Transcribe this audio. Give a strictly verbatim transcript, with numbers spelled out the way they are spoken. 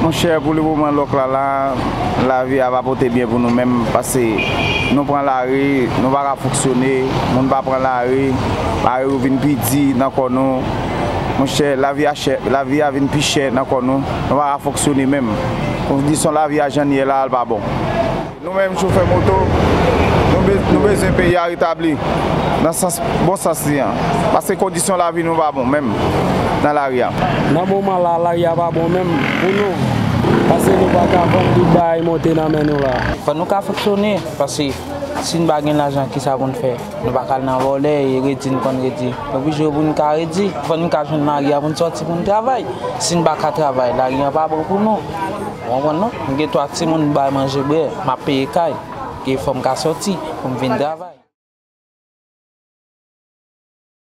Monchè, pou le moman lòk la la, lavi a pa pote byen pou nou menm, paske nou pran lari, nou pa ka fonksyone, moun pa pran lari, lari yo vin pi di nan kò nou. Monchè, lavi a chè, lavi a vin pi chè nan kò nou, nou pa ka fonksyone menm. Kondisyon lavi a jan l ye la, l pa bon. Nou menm chofè moto, nou be-, nou bezwen peyi a retabli nan sans, bon sans li an. Paske kondisyon lavi nou pa bon menm nan lari a. Nan moman la, lari a pa bon menm pou nou. Paske nou pa ka vann, tout bagay monte nan men nou la. Fò nou ka fonksyone, paske si n pa gen lajan, kisa pou n fè? Nou pa ka al nan vòlè, e redi n konn redi. Nou oblije pou n ka redi. Fò n ka jwenn lari a pou n sòti pou n travay. Si n pa ka travay, lari a pa bon pou nou. Ou konprann non? M gen twa timoun, m bay manje bwè, m ap peye kay. Ke fò m ka sòti pou m vin travay.